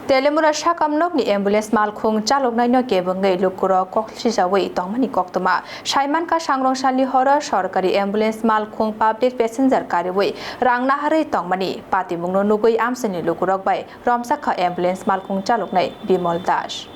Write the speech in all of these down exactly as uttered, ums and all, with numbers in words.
Telemura sakam nokni ambulance malkhung chaloknaino kebengwi lukurok kok sijawi tongmani koktwma. Saimankha, sangrong salni horo sorkari ambulance malkhung public passenger kariwi rang naharwi tongmani patimungno nugwi amchaini lukurok bai romsakha ambulance malkhung chaloknai Bimal Das.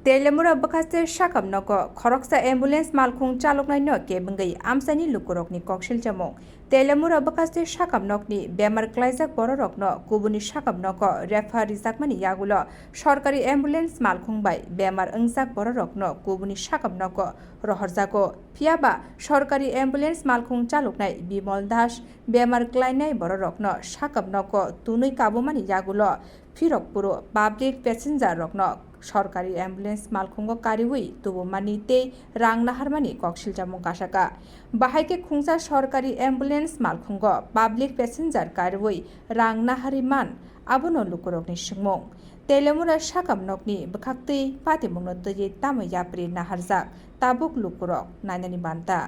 Telemura bwkhaste sakam nogo khoroksa ambulance malkhung chaloknaino kebengwi amchaini lukurokni kok siljamung. Telemura bwkhaste sakam nokni bemar klaijak bororokno kubuni sakam nogo refer rijakmani yagulo sorkari ambulance malkhung bai bemar wngjak bororokno kubuni sakam nogo rohorjago. Phiyaba sorkari ambulance malkhung chaloknai Bimal Das bemar klainai bororokno sakam nogo tunwi kabumani yagulo phirok phuru public passenger rokno sorkari ambulance malkhungo kariwi tubumani tei rang naharmani kok siljamung kasaka. Bahai khe khungsa sorkari ambulance malkhungo public passenger kariwi rang naharwi man, abono lukurokni swngmung. Telemura sakam nokni bwkhaktwi patimungno twiwi tamo yapri naharjak, tabuk lukurok nainani banta.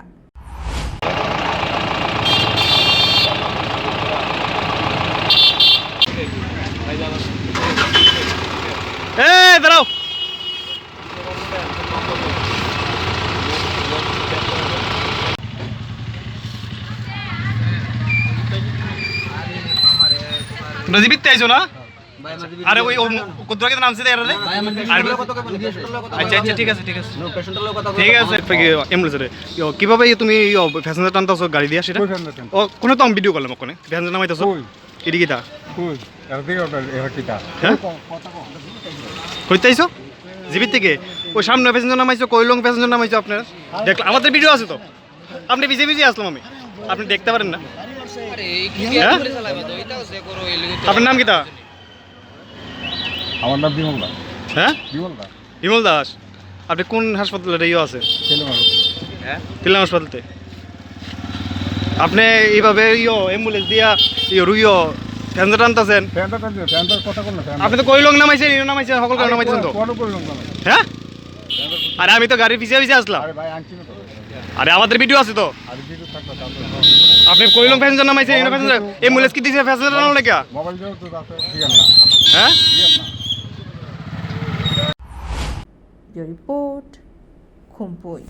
এই দাঁড়াও। তোমরা জীবিত আইছো না? আরে ওই, ও কত আগে নামছে রে? আরে আচ্ছা, আচ্ছা, ঠিক আছে, ঠিক আছে। ঠিক আছে, অ্যাম্বুলেন্সে। ইয়ো, কিভাবে ইয়ে তুমি ইয়ো প্যাসেঞ্জার টানতেছো গাড়ি দিয়ে সেটা? কই প্যাসেঞ্জার টানতে? ও, কোনো তো আমি ভিডিও করলাম ওখানে। প্যাসেঞ্জার নামাইতেছো? কই? এদিকে দা। কই? এদিকে ওটা, এরা কিটা? হ্যাঁ? কইতাইছো? জীবিত থেকে? ওই সামনে প্যাসেঞ্জার নামাইছো, কইলং প্যাসেঞ্জার নামাইছো আপনার? দেখলাম, আমাদের ভিডিও আছে তো। আপনি পিছে পিছে আসলাম আমি। আপনি দেখতে পারেন না? আরে, এই কি হ্যাঁ? করে চালাবে তো? এটাও যে করো, এই লিগে তো আপনার নাম কিতা? আমার নাম বিমল দাস। হ্যাঁ? বিমল দাস। বিমল দাস, আপনি কোন হাসপাতালে ইয়ে আছে? তেলেমার। হ্যাঁ? তিলাম হাসপাতালতে। আপনি এইভাবে ইয়ো অ্যাম্বুলেন্স দিয়া ইয়ো রুইয়ো প্যাসেঞ্জার টানতেছেন। প্যাসেঞ্জার টানতে, প্যাসেঞ্জার কথা কোন না, প্যাসেঞ্জার। আপনি তো কইলং নামাইছেন, ইনো নামাইছেন, সকল আরে নামাইছেন তো। কোন কইলং নামাই? হ্যাঁ? আরে আমি তো গাড়ির পিছে পিছে আসলাম। আরে ভাই, আনছি না তো। আরে আমাদের ভিডিও আছে তো। আরে ভিডিও থাকতো, তারপরে আপনি কইলং প্যাসেঞ্জার নামাইছেন, ইনো প্যাসেঞ্জার, অ্যাম্বুলেন্স কি দিছে প্যাসেঞ্জার নামানো লেখা? মোবাইল দিয়ে তো তাতে দিয়েন না। হ্যাঁ? দিয়েন না। Bureau Report, Khumpui.